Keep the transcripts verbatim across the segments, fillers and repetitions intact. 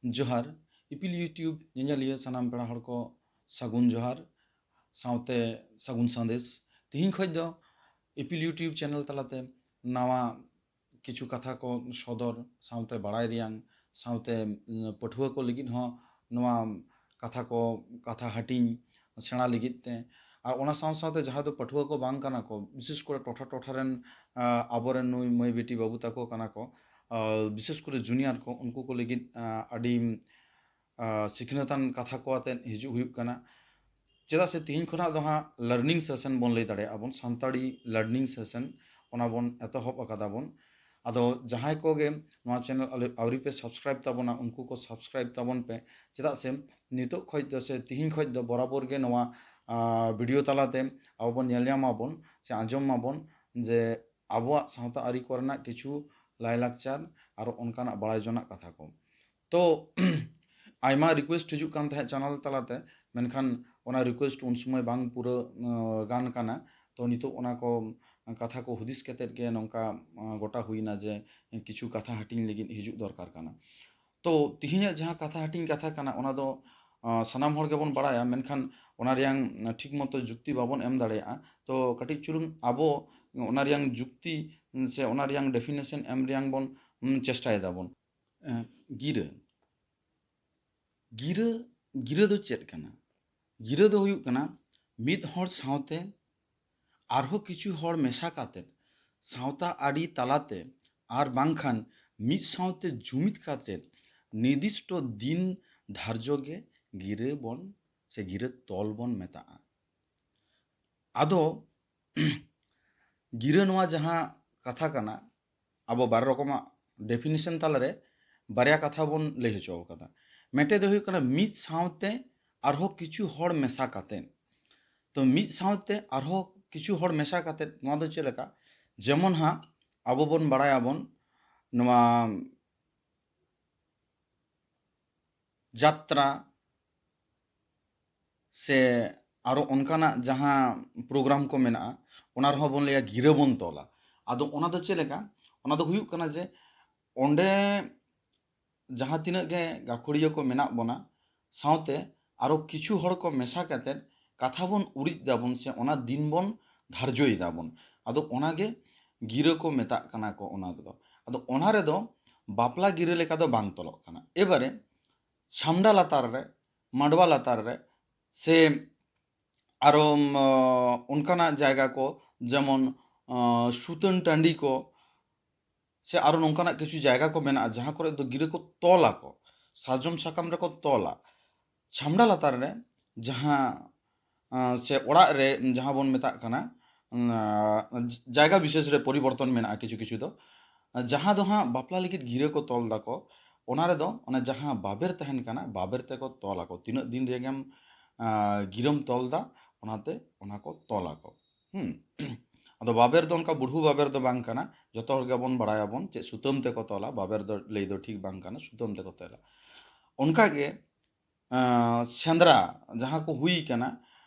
ᱡᱚᱦᱟᱨ, ᱤᱯᱤᱞ YouTube ᱧᱮᱧᱮᱞᱤᱭᱟᱹ ᱥᱟᱱᱟᱢ ᱯᱮᱲᱟ ᱦᱚᱲ ᱠᱚ ᱥᱟᱹᱜᱩᱱ ᱡᱚᱦᱟᱨ ᱥᱟᱶᱛᱮ ᱥᱟᱹᱜᱩᱱ ᱥᱟᱸᱫᱮᱥ᱾ ᱛᱤᱦᱤᱧ ᱠᱷᱚᱱ ᱫᱚ ᱤᱯᱤᱞ YouTube ᱪᱮᱱᱮᱞ ᱛᱟᱞᱟᱛᱮ ᱱᱟᱣᱟ ᱠᱤᱪᱷᱩ ᱠᱟᱛᱷᱟ ᱠᱚ ᱥᱚᱫᱚᱨ ᱥᱟᱶᱛᱮ ᱵᱟᱲᱟᱭ ᱨᱮᱭᱟᱝ ᱥᱟᱶᱛᱮ, ᱩᱸ, ᱯᱟᱹᱴᱷᱩᱣᱟᱹ ᱠᱚ ᱞᱟᱹᱜᱤᱫ ᱦᱚᱸ ᱱᱚᱣᱟ ᱠᱟᱛᱷᱟ ᱠᱚ, ᱠᱟᱛᱷᱟ ᱦᱟᱹᱴᱤᱧ ᱥᱮᱬᱟ ᱞᱟᱹᱜᱤᱫ ᱛᱮ᱾ ᱟᱨ ᱚᱱᱟ ᱥᱟᱶ ᱥᱟᱶᱛᱮ ᱡᱟᱦᱟᱸᱭ ᱫᱚ ᱯᱟᱹᱴᱷᱩᱣᱟᱹ ᱠᱚ ᱵᱟᱝ ᱠᱟᱱᱟ ᱠᱚ, ᱵᱤᱥᱮᱥ ᱠᱚᱨᱮ ᱴᱚᱴᱷᱟ ᱴᱚᱴᱷᱟ ᱨᱮᱱ, ᱟ, ᱟᱵᱚᱨᱮᱱ ᱱᱩᱭ ᱢᱟᱹᱭ ᱵᱤᱴᱤ ᱵᱟᱹᱵᱩ ᱛᱟᱠᱚ ᱠᱟᱱᱟ ᱠᱚ, ᱟ, ᱵᱤᱥᱮᱥ ᱠᱚᱨᱮ ᱡᱩᱱᱤᱭᱟᱨ ᱠᱚ, ᱩᱱᱠᱩ ᱠᱚ ᱞᱟᱹᱜᱤᱫ, ᱟ, ᱟᱹᱰᱤ, ᱟ, ᱥᱤᱠᱷᱱᱟᱹᱛᱟᱱ ᱠᱟᱛᱷᱟ ᱠᱚ ᱟᱛᱮᱫ ᱦᱤᱡᱩᱜ ᱦᱩᱭᱩᱜ ᱠᱟᱱᱟ᱾ ᱪᱮᱫᱟᱜ ᱥᱮ ᱛᱤᱦᱤᱧ ᱠᱷᱚᱱᱟᱜ ᱫᱚ ᱦᱟᱸᱜ learning session ᱵᱚᱱ ᱞᱟᱹᱭ ᱫᱟᱲᱮᱭᱟᱜᱼᱟ ᱵᱚᱱ, ᱥᱟᱱᱛᱟᱲᱤ learning session, ᱚᱱᱟ ᱵᱚᱱ ᱮᱛᱚᱦᱚᱵ ᱟᱠᱟᱫᱟ ᱵᱚᱱ᱾ ᱟᱫᱚ ᱡᱟᱦᱟᱸᱭ ᱠᱚᱜᱮ ᱱᱚᱣᱟ ᱪᱮᱱᱮᱞ ᱟᱞᱮ ᱟᱹᱣᱨᱤ ᱯᱮ subscribe ᱛᱟᱵᱚᱱᱟ, ᱩᱱᱠᱩ ᱠᱚ subscribe ᱛᱟᱵᱚᱱ ᱯᱮ᱾ ᱪᱮᱫᱟᱜ ᱥᱮ ᱱᱤᱛᱚᱜ ᱠᱷᱚᱡ ᱫᱚ ᱥᱮ ᱛᱤᱦᱤᱧ ᱠᱷᱚᱡ ᱫᱚ ᱵᱚᱨᱟᱵᱚᱨ ᱜᱮ ᱱᱚᱣᱟ, ᱟ, video ᱛᱟᱞᱟᱛᱮ ᱟᱵᱚ ᱵᱚᱱ ᱧᱮᱞ ᱧᱟᱢᱟᱵᱚᱱ ᱥᱮ ᱟᱸᱡᱚᱢ ᱢᱟᱵᱚᱱ ᱡᱮ ᱟᱵᱚᱣᱟᱜ ᱥᱟᱶᱛᱟ ᱟᱹᱨᱤ ᱠᱚᱨᱮᱱᱟᱜ ᱠᱤᱪᱷᱩ ᱞᱟᱭᱼᱞᱟᱠᱪᱟᱨ ᱟᱨ ᱚᱱᱠᱟᱱᱟᱜ ᱵᱟᱲᱟᱭ ᱡᱚᱱᱟᱜ ᱠᱟᱛᱷᱟ ᱠᱚ᱾ ᱛᱚ, ᱟᱭᱢᱟ request ᱦᱤᱡᱩᱜ ᱠᱟᱱ ᱛᱟᱦᱮᱸᱫ ᱪᱮᱱᱮᱞ ᱛᱟᱞᱟᱛᱮ, ᱢᱮᱱᱠᱷᱟᱱ ᱚᱱᱟ request ᱩᱱ ᱥᱚᱢᱚᱭ ᱵᱟᱝ ᱯᱩᱨᱟᱹ, ᱟᱸ, ᱜᱟᱱ ᱠᱟᱱᱟ᱾ ᱛᱚ, ᱱᱤᱛᱚᱜ ᱚᱱᱟ ᱠᱚ ᱠᱟᱛᱷᱟ ᱠᱚ ᱦᱩᱫᱤᱥ ᱠᱟᱛᱮᱫ ᱜᱮ ᱱᱚᱝᱠᱟ, ᱟᱸ, ᱜᱚᱴᱟ ᱦᱩᱭᱱᱟ ᱡᱮ ᱠᱤᱪᱷᱩ ᱠᱟᱛᱷᱟ ᱦᱟᱹᱴᱤᱧ ᱞᱟᱹᱜᱤᱫ ᱦᱤᱡᱩᱜ ᱫᱚᱨᱠᱟᱨ ᱠᱟᱱᱟ᱾ ᱛᱚ, ᱛᱤᱦᱤᱧᱟᱜ ᱡᱟᱦᱟᱸ ᱠᱟᱛᱷᱟ ᱦᱟᱹᱴᱤᱧ ᱠᱟᱛᱷᱟ ᱠᱟᱱᱟ, ᱚᱱᱟ ᱫᱚ, ᱟᱸ, ᱥᱟᱱᱟᱢ ᱦᱚᱲ ᱜᱮᱵᱚᱱ ᱵᱟᱲᱟᱭᱟ, ᱢᱮᱱᱠᱷᱟᱱ ᱚᱱᱟ ᱨᱮᱭᱟᱝ ᱴᱷᱤᱠ ᱢᱚᱛᱚ ᱡᱩᱠᱛᱤ ᱵᱟᱵᱚᱱ ᱮᱢ ᱫᱟᱲᱮᱭᱟᱜᱼᱟ᱾ ᱛᱚ, ᱠᱟᱹᱴᱤᱡ ᱪᱩᱞᱩᱝ ᱟᱵᱚ ᱚᱱᱟ ᱨᱮᱭᱟᱝ ᱡᱩᱠᱛᱤ ᱥᱮ ᱚᱱᱟ ᱨᱮᱭᱟᱝ definition ᱮᱢ ᱨᱮᱭᱟᱝ ᱵᱚᱱ, ᱩᱸ, ᱪᱮᱥᱴᱟᱭ ᱫᱟᱵᱚᱱ᱾ ᱮᱸ, ᱜᱤᱨᱟᱹ᱾ ᱜᱤᱨᱟᱹ, ᱜᱤᱨᱟᱹ ᱫᱚ ᱪᱮᱫ ᱠᱟᱱᱟ? ᱜᱤᱨᱟᱹ ᱫᱚ ᱦᱩᱭᱩᱜ ᱠᱟᱱᱟ ᱢᱤᱫ ᱦᱚᱲ ᱥᱟᱶᱛᱮ ᱟᱨᱦᱚᱸ ᱠᱤᱪᱷᱩ ᱦᱚᱲ ᱢᱮᱥᱟ ᱠᱟᱛᱮᱫ, ᱥᱟᱶᱛᱟ ᱟᱹᱨᱤ ᱛᱟᱞᱟᱛᱮ ᱟᱨ ᱵᱟᱝᱠᱷᱟᱱ ᱢᱤᱫ ᱥᱟᱶᱛᱮ ᱡᱩᱢᱤᱫ ᱠᱟᱛᱮᱫ ᱱᱤᱨᱫᱤᱥᱴᱚ ᱫᱤᱱ ᱫᱷᱟᱨᱡᱚ ᱜᱮ ᱜᱤᱨᱟᱹ ᱵᱚᱱ ᱥᱮ ᱜᱤᱨᱟᱹ ᱛᱚᱞ ᱵᱚᱱ ᱢᱮᱛᱟᱜᱼᱟ᱾ ᱟᱫᱚ ᱜᱤᱨᱟᱹ ᱱᱚᱣᱟ ᱡᱟᱦᱟᱸ ᱠᱟᱛᱷᱟ ᱠᱟᱱᱟ, ᱟᱵᱚ ᱵᱟᱨ ᱨᱚᱠᱚᱢᱟᱜ definition ᱛᱟᱞᱟᱨᱮ ᱵᱟᱨᱭᱟ ᱠᱟᱛᱷᱟ ᱵᱚᱱ ᱞᱟᱹᱭ ᱦᱚᱪᱚ ᱟᱠᱟᱫᱟ᱾ ᱢᱤᱫᱴᱮᱡ ᱫᱚ ᱦᱩᱭᱩᱜ ᱠᱟᱱᱟ ᱢᱤᱫ ᱥᱟᱶᱛᱮ ᱟᱨᱦᱚᱸ ᱠᱤᱪᱷᱩ ᱦᱚᱲ ᱢᱮᱥᱟ ᱠᱟᱛᱮᱫ᱾ ᱛᱚ, ᱢᱤᱫ ᱥᱟᱶᱛᱮ ᱟᱨᱦᱚᱸ ᱠᱤᱪᱷᱩ ᱦᱚᱲ ᱢᱮᱥᱟ ᱠᱟᱛᱮᱫ ᱱᱚᱣᱟ ᱫᱚ ᱪᱮᱫ ᱞᱮᱠᱟ? ᱡᱮᱢᱚᱱ ᱦᱟᱸᱜ ᱟᱵᱚ ᱵᱚᱱ ᱵᱟᱲᱟᱭᱟᱵᱚᱱ ᱱᱚᱣᱟ ᱡᱟᱛᱨᱟ ᱥᱮ ᱟᱨᱚ ᱚᱱᱠᱟᱱᱟᱜ ᱡᱟᱦᱟᱸ program ᱠᱚ ᱢᱮᱱᱟᱜᱼᱟ, ᱚᱱᱟ ᱨᱮᱦᱚᱸ ᱵᱚᱱ ᱞᱟᱹᱭᱟ ᱜᱤᱨᱟᱹ ᱵᱚᱱ ᱛᱚᱞᱟ᱾ ᱟᱫᱚ ᱚᱱᱟ ᱫᱚ ᱪᱮᱫ ᱞᱮᱠᱟ? ᱚᱱᱟ ᱫᱚ ᱦᱩᱭᱩᱜ ᱠᱟᱱᱟ ᱡᱮ ᱚᱸᱰᱮ ᱡᱟᱦᱟᱸ ᱛᱤᱱᱟᱹᱜ ᱜᱮ ᱜᱟᱹᱠᱷᱩᱲᱤᱭᱟᱹ ᱠᱚ ᱢᱮᱱᱟᱜ ᱵᱚᱱᱟ, ᱥᱟᱶᱛᱮ ᱟᱨᱚ ᱠᱤᱪᱷᱩ ᱦᱚᱲ ᱠᱚ ᱢᱮᱥᱟ ᱠᱟᱛᱮᱫ ᱠᱟᱛᱷᱟ ᱵᱚᱱ ᱩᱨᱤᱡ ᱫᱟᱵᱚᱱ ᱥᱮ ᱚᱱᱟ ᱫᱤᱱ ᱵᱚᱱ ᱫᱷᱟᱨᱡᱚᱭ ᱫᱟᱵᱚᱱ᱾ ᱟᱫᱚ ᱚᱱᱟᱜᱮ ᱜᱤᱨᱟᱹ ᱠᱚ ᱢᱮᱛᱟᱜ ᱠᱟᱱᱟ ᱠᱚ ᱚᱱᱟ ᱨᱮᱫᱚ᱾ ᱟᱫᱚ ᱚᱱᱟ ᱨᱮᱫᱚ ᱵᱟᱯᱞᱟ ᱜᱤᱨᱟᱹ ᱞᱮᱠᱟ ᱫᱚ ᱵᱟᱝ ᱛᱚᱞᱚᱜ ᱠᱟᱱᱟ᱾ ᱮᱵᱟᱨᱮ ᱪᱷᱟᱢᱰᱟ ᱞᱟᱛᱟᱨ ᱨᱮ, ᱢᱟᱰᱣᱟ ᱞᱟᱛᱟᱨ ᱨᱮ, ᱥᱮ ᱟᱨᱚ, ᱚᱱᱠᱟᱱᱟᱜ ᱡᱟᱭᱜᱟ ᱠᱚ, ᱡᱮᱢᱚᱱ ᱥᱩᱛᱟᱹᱱ ᱴᱟᱺᱰᱤ ᱠᱚ, ᱥᱮ ᱟᱨᱚ ᱱᱚᱝᱠᱟᱱᱟᱜ ᱠᱤᱪᱷᱩ ᱡᱟᱭᱜᱟ ᱠᱚ ᱢᱮᱱᱟᱜᱼᱟ, ᱡᱟᱦᱟᱸ ᱠᱚᱨᱮ ᱫᱚ ᱜᱤᱨᱟᱹ ᱠᱚ ᱛᱚᱞ ᱟᱠᱚ, ᱥᱟᱨᱡᱚᱢ ᱥᱟᱠᱟᱢ ᱨᱮᱠᱚ ᱛᱚᱞᱟ᱾ ᱪᱷᱟᱢᱰᱟ ᱞᱟᱛᱟᱨ ᱨᱮ ᱡᱟᱦᱟᱸ, ᱥᱮ ᱚᱲᱟᱜ ᱨᱮ ᱡᱟᱦᱟᱸ ᱵᱚᱱ ᱢᱮᱛᱟᱜ ᱠᱟᱱᱟ, ᱡᱟᱭᱜᱟ ᱵᱤᱥᱮᱥ ᱨᱮ ᱯᱚᱨᱤᱵᱚᱨᱛᱚᱱ ᱢᱮᱱᱟᱜᱼᱟ ᱠᱤᱪᱷᱩ ᱠᱤᱪᱷᱩ ᱫᱚ, ᱡᱟᱦᱟᱸ ᱫᱚ ᱦᱟᱸᱜ ᱵᱟᱯᱞᱟ ᱞᱟᱹᱜᱤᱫ ᱜᱤᱨᱟᱹ ᱠᱚ ᱛᱚᱞ ᱫᱟᱠᱚ, ᱚᱱᱟ ᱨᱮᱫᱚ ᱚᱱᱟ ᱡᱟᱦᱟᱸ ᱵᱟᱵᱮᱨ ᱛᱟᱦᱮᱱ ᱠᱟᱱᱟ, ᱵᱟᱵᱮᱨ ᱛᱮᱠᱚ ᱛᱚᱞ ᱟᱠᱚ᱾ ᱛᱤᱱᱟᱹᱜ ᱫᱤᱱ ᱨᱮᱜᱮᱢ ᱜᱤᱨᱟᱹᱢ ᱛᱚᱞ ᱫᱟ, ᱚᱱᱟᱛᱮ ᱚᱱᱟ ᱠᱚ ᱛᱚᱞ ᱟᱠᱚ᱾ ᱦᱩᱸ᱾ ᱟᱫᱚ ᱵᱟᱵᱮᱨ ᱫᱚ ᱚᱱᱠᱟ ᱵᱩᱲᱦᱩ ᱵᱟᱵᱮᱨ ᱫᱚ ᱵᱟᱝ ᱠᱟᱱᱟ, ᱡᱚᱛᱚ ᱦᱚᱲ ᱜᱮᱵᱚᱱ ᱵᱟᱲᱟᱭᱟᱵᱚᱱ ᱪᱮᱫ ᱥᱩᱛᱟᱹᱢ ᱛᱮᱠᱚ ᱛᱚᱞᱟ, ᱵᱟᱵᱮᱨ ᱫᱚ ᱞᱟᱹᱭ ᱫᱚ ᱴᱷᱤᱠ ᱵᱟᱝ ᱠᱟᱱᱟ, ᱥᱩᱛᱟᱹᱢ ᱛᱮᱠᱚ ᱛᱚᱞᱟ᱾ ᱚᱱᱠᱟᱜᱮ ᱥᱮᱸᱫᱽᱨᱟ ᱡᱟᱦᱟᱸ ᱠᱚ ᱦᱩᱭ ᱠᱟᱱᱟ,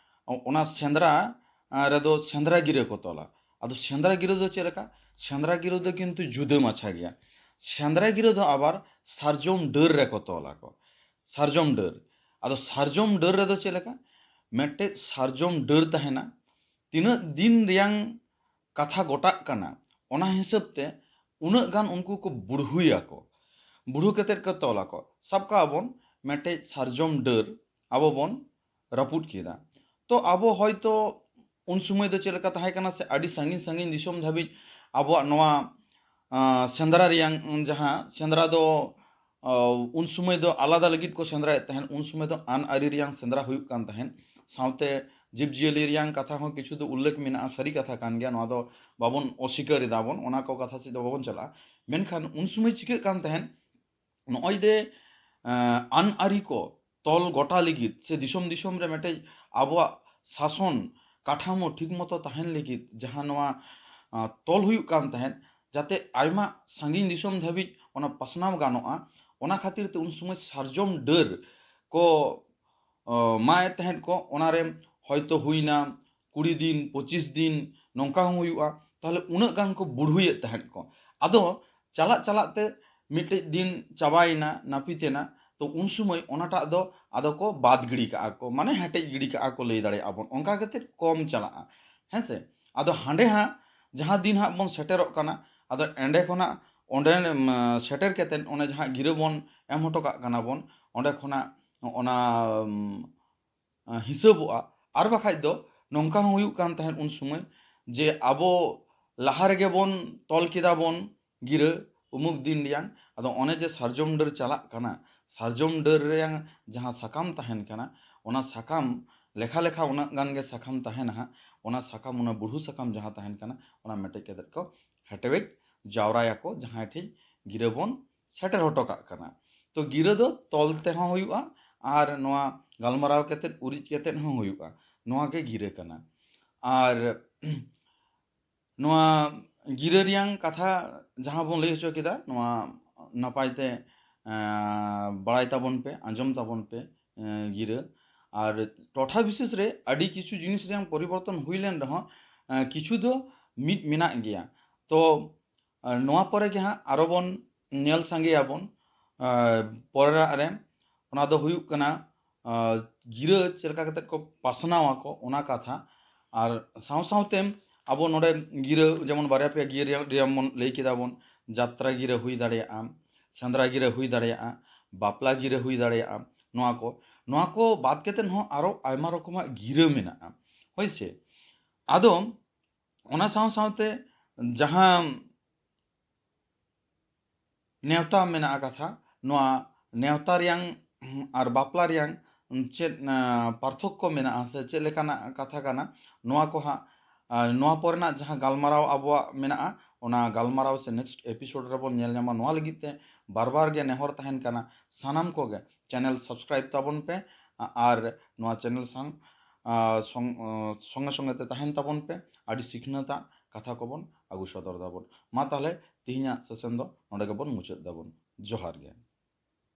ᱚᱱᱟ ᱥᱮᱸᱫᱽᱨᱟ ᱨᱮᱫᱚ ᱥᱮᱸᱫᱽᱨᱟ ᱜᱤᱨᱟᱹ ᱠᱚ ᱛᱚᱞᱟ᱾ ᱟᱫᱚ ᱥᱮᱸᱫᱽᱨᱟ ᱜᱤᱨᱟᱹ ᱫᱚ ᱪᱮᱫ ᱞᱮᱠᱟ? ᱥᱮᱸᱫᱽᱨᱟ ᱜᱤᱨᱟᱹ ᱫᱚ ᱠᱤᱱᱛᱩ ᱡᱩᱫᱟᱹ ᱢᱟᱪᱷᱟ ᱜᱮᱭᱟ᱾ ᱥᱮᱸᱫᱽᱨᱟ ᱜᱤᱨᱟᱹ ᱫᱚ ᱟᱵᱟᱨ ᱥᱟᱨᱡᱚᱢ ᱰᱟᱹᱨ ᱨᱮᱠᱚ ᱛᱚᱞ ᱟᱠᱚ᱾ ᱥᱟᱨᱡᱚᱢ ᱰᱟᱹᱨ᱾ ᱟᱫᱚ ᱥᱟᱨᱡᱚᱢ ᱰᱟᱹᱨ ᱨᱮᱫᱚ ᱪᱮᱫ ᱞᱮᱠᱟ? ᱢᱤᱫᱴᱮᱡ ᱥᱟᱨᱡᱚᱢ ᱰᱟᱹᱨ ᱛᱟᱦᱮᱱᱟ, ᱛᱤᱱᱟᱹᱜ ᱫᱤᱱ ᱨᱮᱭᱟᱝ ᱠᱟᱛᱷᱟ ᱜᱚᱴᱟᱜ ᱠᱟᱱᱟ, ᱚᱱᱟ ᱦᱤᱥᱟᱹᱵ ᱛᱮ ᱩᱱᱟᱹᱜ ᱜᱟᱱ ᱩᱱᱠᱩ ᱠᱚ ᱵᱩᱲᱦᱩᱭᱟᱠᱚ᱾ ᱵᱩᱲᱦᱩ ᱠᱟᱛᱮᱫ ᱠᱚ ᱛᱚᱞ ᱟᱠᱚ᱾ ᱥᱟᱵ ᱠᱟᱜᱼᱟ ᱵᱚᱱ, ᱢᱤᱫᱴᱮᱡ ᱥᱟᱨᱡᱚᱢ ᱰᱟᱹᱨ ᱟᱵᱚ ᱵᱚᱱ ᱨᱟᱹᱯᱩᱫ ᱠᱮᱫᱟ᱾ ᱛᱚ ᱟᱵᱚ ᱦᱚᱭᱛᱚ ᱩᱱ ᱥᱚᱢᱚᱭ ᱫᱚ ᱪᱮᱫ ᱞᱮᱠᱟ ᱛᱟᱦᱮᱸ ᱠᱟᱱᱟ ᱥᱮ, ᱟᱹᱰᱤ ᱥᱟᱺᱜᱤᱧ ᱥᱟᱺᱜᱤᱧ ᱫᱤᱥᱚᱢ ᱫᱷᱟᱹᱵᱤᱡ ᱟᱵᱚᱣᱟᱜ ᱱᱚᱣᱟ ᱥᱮᱸᱫᱽᱨᱟ ᱨᱮᱭᱟᱝ, ᱡᱟᱦᱟᱸ ᱥᱮᱸᱫᱽᱨᱟ ᱫᱚ ᱩᱱ ᱥᱚᱢᱚᱭ ᱫᱚ ᱟᱞᱟᱫᱟ ᱞᱟᱹᱜᱤᱫ ᱠᱚ ᱥᱮᱸᱫᱽᱨᱟᱭᱮᱫ ᱛᱟᱦᱮᱸᱫ᱾ ᱩᱱ ᱥᱚᱢᱚᱭ ᱫᱚ ᱟᱹᱱ ᱟᱹᱨᱤ ᱨᱮᱭᱟᱝ ᱥᱮᱸᱫᱽᱨᱟ ᱦᱩᱭᱩᱜ ᱠᱟᱱ ᱛᱟᱦᱮᱸᱫ, ᱥᱟᱶᱛᱮ ᱡᱤᱵᱽᱼᱡᱤᱭᱟᱹᱞᱤ ᱨᱮᱭᱟᱝ ᱠᱟᱛᱷᱟ ᱦᱚᱸ ᱠᱤᱪᱷᱩ ᱫᱚ ᱩᱞᱞᱮᱠᱷ ᱢᱮᱱᱟᱜᱼᱟ, ᱥᱟᱹᱨᱤ ᱠᱟᱛᱷᱟ ᱠᱟᱱ ᱜᱮᱭᱟ, ᱱᱚᱣᱟ ᱫᱚ ᱵᱟᱵᱚᱱ ᱚᱥᱤᱠᱟᱹᱨ ᱮᱫᱟ ᱵᱚᱱ, ᱚᱱᱟ ᱠᱚ ᱠᱟᱛᱷᱟ ᱥᱮᱫ ᱫᱚ ᱵᱟᱵᱚᱱ ᱪᱟᱞᱟᱜᱼᱟ᱾ ᱢᱮᱱᱠᱷᱟᱱ ᱩᱱ ᱥᱚᱢᱚᱭ ᱪᱤᱠᱟᱹᱜ ᱠᱟᱱ ᱛᱟᱦᱮᱸᱫ, ᱱᱚᱜᱼᱚᱭ ᱡᱮ ᱟᱹᱱ ᱟᱹᱨᱤ ᱠᱚ ᱛᱚᱞ ᱜᱚᱴᱟ ᱞᱟᱹᱜᱤᱫ ᱥᱮ ᱫᱤᱥᱚᱢ ᱫᱤᱥᱚᱢ ᱨᱮ ᱢᱤᱫᱴᱮᱡ ᱟᱵᱚᱣᱟᱜ ᱥᱟᱥᱚᱱ ᱠᱟᱴᱷᱟᱢᱳ ᱴᱷᱤᱠ ᱢᱚᱛᱚ ᱛᱟᱦᱮᱱ ᱞᱟᱹᱜᱤᱫ ᱡᱟᱦᱟᱸ ᱱᱚᱣᱟ ᱛᱚᱞ ᱦᱩᱭᱩᱜ ᱠᱟᱱ ᱛᱟᱦᱮᱸᱫ, ᱡᱟᱛᱮ ᱟᱭᱢᱟ ᱥᱟᱺᱜᱤᱧ ᱫᱤᱥᱚᱢ ᱫᱷᱟᱹᱵᱤᱡ ᱚᱱᱟ ᱯᱟᱥᱱᱟᱣ ᱜᱟᱱᱚᱜᱼᱟ, ᱚᱱᱟ ᱠᱷᱟᱹᱛᱤᱨ ᱛᱮ ᱩᱱ ᱥᱚᱢᱚᱭ ᱥᱟᱨᱡᱚᱢ ᱰᱟᱹᱨ ᱠᱚ ᱢᱟᱭᱮᱫ ᱛᱟᱦᱮᱸᱫ ᱠᱚ᱾ ᱚᱱᱟᱨᱮ ᱦᱚᱭᱛᱳ ᱦᱩᱭᱱᱟ ᱠᱩᱲᱤ ᱫᱤᱱ, ᱯᱚᱸᱪᱤᱥ ᱫᱤᱱ, ᱱᱚᱝᱠᱟ ᱦᱚᱸ ᱦᱩᱭᱩᱜᱼᱟ᱾ ᱛᱟᱦᱚᱞᱮ ᱩᱱᱟᱹᱜ ᱜᱟᱱ ᱠᱚ ᱵᱩᱲᱦᱩᱭᱮᱫ ᱛᱟᱦᱮᱸᱫ ᱠᱚ᱾ ᱟᱫᱚ ᱪᱟᱞᱟᱜ ᱪᱟᱞᱟᱜ ᱛᱮ ᱢᱤᱫᱴᱮᱡ ᱫᱤᱱ ᱪᱟᱵᱟᱭᱮᱱᱟ, ᱱᱟᱹᱯᱤᱛ ᱮᱱᱟ, ᱛᱚ ᱩᱱ ᱥᱚᱢᱚᱭ ᱚᱱᱟᱴᱟᱜ ᱫᱚ ᱟᱫᱚ ᱠᱚ ᱵᱟᱫ ᱜᱤᱰᱤ ᱠᱟᱜᱼᱟ ᱠᱚ, ᱢᱟᱱᱮ ᱦᱮᱴᱮᱡ ᱜᱤᱰᱤ ᱠᱟᱜᱼᱟ ᱠᱚ ᱞᱟᱹᱭ ᱫᱟᱲᱮᱭᱟᱜᱼᱟ ᱵᱚᱱ, ᱚᱱᱠᱟ ᱠᱟᱛᱮ ᱠᱚᱢ ᱪᱟᱞᱟᱜᱼᱟ᱾ ᱦᱮᱸ ᱥᱮ? ᱟᱫᱚ ᱦᱟᱸᱰᱮ ᱦᱟᱸᱜ ᱡᱟᱦᱟᱸ ᱫᱤᱱ ᱦᱟᱸᱜ ᱵᱚᱱ ᱥᱮᱴᱮᱨᱚᱜ ᱠᱟᱱᱟ, ᱟᱫᱚ ᱮᱸᱰᱮ ᱠᱷᱚᱱᱟᱜ ᱚᱸᱰᱮ, ᱩᱢ, ᱥᱮᱴᱮᱨ ᱠᱟᱛᱮᱫ ᱚᱱᱮ ᱡᱟᱦᱟᱸ ᱜᱤᱨᱟᱹ ᱵᱚᱱ ᱮᱢ ᱦᱚᱴᱚ ᱠᱟᱜ ᱠᱟᱱᱟ ᱵᱚᱱ, ᱚᱸᱰᱮ ᱠᱷᱚᱱᱟᱜ ᱚᱱᱟ, ᱩᱢ, ᱦᱤᱥᱟᱹᱵᱚᱜᱼᱟ᱾ ᱟᱨ ᱵᱟᱠᱷᱟᱡ ᱫᱚ ᱱᱚᱝᱠᱟ ᱦᱚᱸ ᱦᱩᱭᱩᱜ ᱠᱟᱱ ᱛᱟᱦᱮᱸᱫ ᱩᱱ ᱥᱚᱢᱚᱭ, ᱡᱮ ᱟᱵᱚ ᱞᱟᱦᱟ ᱨᱮᱜᱮ ᱵᱚᱱ ᱛᱚᱞ ᱠᱮᱫᱟ ᱵᱚᱱ ᱜᱤᱨᱟᱹ ᱩᱢᱩᱠ ᱫᱤᱱ ᱨᱮᱭᱟᱝ, ᱟᱫᱚ ᱚᱱᱮ ᱡᱮ ᱥᱟᱨᱡᱚᱢ ᱰᱟᱹᱨ ᱪᱟᱞᱟᱜ ᱠᱟᱱᱟ, ᱥᱟᱨᱡᱚᱢ ᱰᱟᱹᱨ ᱨᱮᱭᱟᱝ ᱡᱟᱦᱟᱸ ᱥᱟᱠᱟᱢ ᱛᱟᱦᱮᱱ ᱠᱟᱱᱟ, ᱚᱱᱟ ᱥᱟᱠᱟᱢ ᱞᱮᱠᱷᱟ ᱞᱮᱠᱷᱟ ᱩᱱᱟᱹᱜ ᱜᱟᱱ ᱜᱮ ᱥᱟᱠᱟᱢ ᱛᱟᱦᱮᱱᱟ ᱦᱟᱸᱜ, ᱚᱱᱟ ᱥᱟᱠᱟᱢ, ᱚᱱᱟ ᱵᱩᱲᱦᱩ ᱥᱟᱠᱟᱢ ᱡᱟᱦᱟᱸ ᱛᱟᱦᱮᱱ ᱠᱟᱱᱟ, ᱚᱱᱟ ᱢᱮᱴᱮᱡ ᱠᱟᱛᱮᱫ ᱠᱚ ᱦᱮᱴᱮᱣᱮᱡ ᱡᱟᱣᱨᱟᱭᱟᱠᱚ ᱡᱟᱦᱟᱸᱭ ᱴᱷᱮᱡ ᱜᱤᱨᱟᱹ ᱵᱚᱱ ᱥᱮᱴᱮᱨ ᱦᱚᱴᱚ ᱠᱟᱜ ᱠᱟᱱᱟ᱾ ᱛᱚ ᱜᱤᱨᱟᱹ ᱫᱚ ᱛᱚᱞ ᱛᱮᱦᱚᱸ ᱦᱩᱭᱩᱜᱼᱟ, ᱟᱨ ᱱᱚᱣᱟ ᱜᱟᱞᱢᱟᱨᱟᱣ ᱠᱟᱛᱮᱫ, ᱩᱨᱤᱡ ᱠᱟᱛᱮᱫ ᱦᱚᱸ ᱦᱩᱭᱩᱜᱼᱟ᱾ ᱱᱚᱣᱟ ᱜᱮ ᱜᱤᱨᱟᱹ ᱠᱟᱱᱟ᱾ ᱟᱨ ᱱᱚᱣᱟ ᱜᱤᱨᱟᱹ ᱨᱮᱭᱟᱝ ᱠᱟᱛᱷᱟ ᱡᱟᱦᱟᱸ ᱵᱚᱱ ᱞᱟᱹᱭ ᱦᱚᱪᱚ ᱠᱮᱫᱟ, ᱱᱚᱣᱟ ᱱᱟᱯᱟᱭ ᱛᱮ, ᱮᱸ, ᱵᱟᱲᱟᱭ ᱛᱟᱵᱚᱱ ᱯᱮ, ᱟᱸᱡᱚᱢ ᱛᱟᱵᱚᱱ ᱯᱮ, ᱮᱸ, ᱜᱤᱨᱟᱹ᱾ ᱟᱨ ᱴᱚᱴᱷᱟ ᱵᱤᱥᱮᱥ ᱨᱮ ᱟᱹᱰᱤ ᱠᱤᱪᱷᱩ ᱡᱤᱱᱤᱥ ᱨᱮᱭᱟᱝ ᱯᱚᱨᱤᱵᱚᱨᱛᱚᱱ ᱦᱩᱭ ᱞᱮᱱ ᱨᱮᱦᱚᱸ, ᱮᱸ, ᱠᱤᱪᱷᱩ ᱫᱚ ᱢᱤᱫ ᱢᱮᱱᱟᱜ ᱜᱮᱭᱟ᱾ ᱛᱚ, ᱟᱨ ᱱᱚᱣᱟ ᱯᱚᱨᱮ ᱜᱮ ᱦᱟᱸᱜ ᱟᱨᱚ ᱵᱚᱱ ᱧᱮᱞ ᱥᱟᱸᱜᱮᱭᱟᱵᱚᱱ, ᱟᱨ ᱯᱚᱨᱮᱨᱟᱜ ᱨᱮ, ᱚᱱᱟ ᱫᱚ ᱦᱩᱭᱩᱜ ᱠᱟᱱᱟ, ᱟᱨ ᱜᱤᱨᱟᱹ ᱪᱮᱫ ᱞᱮᱠᱟ ᱠᱟᱛᱮᱫ ᱠᱚ ᱯᱟᱥᱱᱟᱣ ᱟᱠᱚ, ᱚᱱᱟ ᱠᱟᱛᱷᱟ᱾ ᱟᱨ ᱥᱟᱶ ᱥᱟᱶᱛᱮ ᱟᱵᱚ ᱱᱚᱰᱮ ᱜᱤᱨᱟᱹ, ᱡᱮᱢᱚᱱ ᱵᱟᱨᱭᱟ ᱯᱮᱭᱟ ᱜᱤᱨᱟᱹ ᱨᱮᱭᱟᱜ ᱵᱚᱱ ᱞᱟᱹᱭ ᱠᱮᱫᱟ ᱵᱚᱱ, ᱡᱟᱛᱨᱟ ᱜᱤᱨᱟᱹ ᱦᱩᱭ ᱫᱟᱲᱮᱭᱟᱜᱼᱟ, ᱥᱮᱸᱫᱽᱨᱟ ᱜᱤᱨᱟᱹ ᱦᱩᱭ ᱫᱟᱲᱮᱭᱟᱜᱼᱟ, ᱵᱟᱯᱞᱟ ᱜᱤᱨᱟᱹ ᱦᱩᱭ ᱫᱟᱲᱮᱭᱟᱜᱼᱟ, ᱱᱚᱣᱟ ᱠᱚ᱾ ᱱᱚᱣᱟ ᱠᱚ ᱵᱟᱫ ᱠᱟᱛᱮᱫ ᱦᱚᱸ ᱟᱨᱚ ᱟᱭᱢᱟ ᱨᱚᱠᱚᱢᱟᱜ ᱜᱤᱨᱟᱹ ᱢᱮᱱᱟᱜᱼᱟ, ᱦᱳᱭ ᱥᱮ᱾ ᱟᱫᱚ ᱚᱱᱟ ᱥᱟᱶ ᱥᱟᱶᱛᱮ ᱡᱟᱦᱟᱸ ᱱᱮᱣᱛᱟ ᱢᱮᱱᱟᱜᱼᱟ ᱠᱟᱛᱷᱟ, ᱱᱚᱣᱟ ᱱᱮᱣᱛᱟ ᱨᱮᱭᱟᱝ ᱟᱨ ᱵᱟᱯᱞᱟ ᱨᱮᱭᱟᱝ ᱪᱮᱫ, ᱟᱸ, ᱯᱟᱨᱛᱷᱚᱠᱠᱚ ᱢᱮᱱᱟᱜᱼᱟ ᱥᱮ ᱪᱮᱫ ᱞᱮᱠᱟᱱᱟᱜ ᱠᱟᱛᱷᱟ ᱠᱟᱱᱟ, ᱱᱚᱣᱟ ᱠᱚ ᱦᱟᱸᱜ, ᱟᱨ ᱱᱚᱣᱟ ᱯᱚᱨᱮᱱᱟᱜ ᱡᱟᱦᱟᱸ ᱜᱟᱞᱢᱟᱨᱟᱣ ᱟᱵᱚᱣᱟᱜ ᱢᱮᱱᱟᱜᱼᱟ, ᱚᱱᱟ ᱜᱟᱞᱢᱟᱨᱟᱣ ᱥᱮ next episode ᱨᱮᱵᱚᱱ ᱧᱮᱞ ᱧᱟᱢᱟ᱾ ᱱᱚᱣᱟ ᱞᱟᱹᱜᱤᱫ ᱛᱮ ᱵᱟᱨ ᱵᱟᱨ ᱜᱮ ᱱᱮᱦᱚᱨ ᱛᱟᱦᱮᱱ ᱠᱟᱱᱟ, ᱥᱟᱱᱟᱢ ᱠᱚᱜᱮ channel subscribe ᱛᱟᱵᱚᱱ ᱯᱮ, ᱟ-, ᱟᱨ ᱱᱚᱣᱟ channel ᱥᱟᱝ, ᱟ, ᱥᱚᱝ-, ᱟ, ᱥᱚᱸᱜᱮ ᱥᱚᱸᱜᱮ ᱛᱮ ᱛᱟᱦᱮᱱ ᱛᱟᱵᱚᱱ ᱯᱮ᱾ ᱟᱹᱰᱤ ᱥᱤᱠᱷᱱᱟᱹᱛᱟᱜ ᱠᱟᱛᱷᱟ ᱠᱚᱵᱚᱱ ᱟᱹᱜᱩ ᱥᱚᱫᱚᱨ ᱫᱟᱵᱚᱱ᱾ ᱢᱟ ᱛᱟᱦᱞᱮ ᱛᱤᱦᱤᱧᱟᱜ session ᱫᱚ ᱱᱚᱰᱮ ᱜᱮᱵᱚᱱ ᱢᱩᱪᱟᱹᱫ ᱫᱟᱵᱚᱱ᱾ ᱡᱚᱦᱟᱨ ᱜᱮ᱾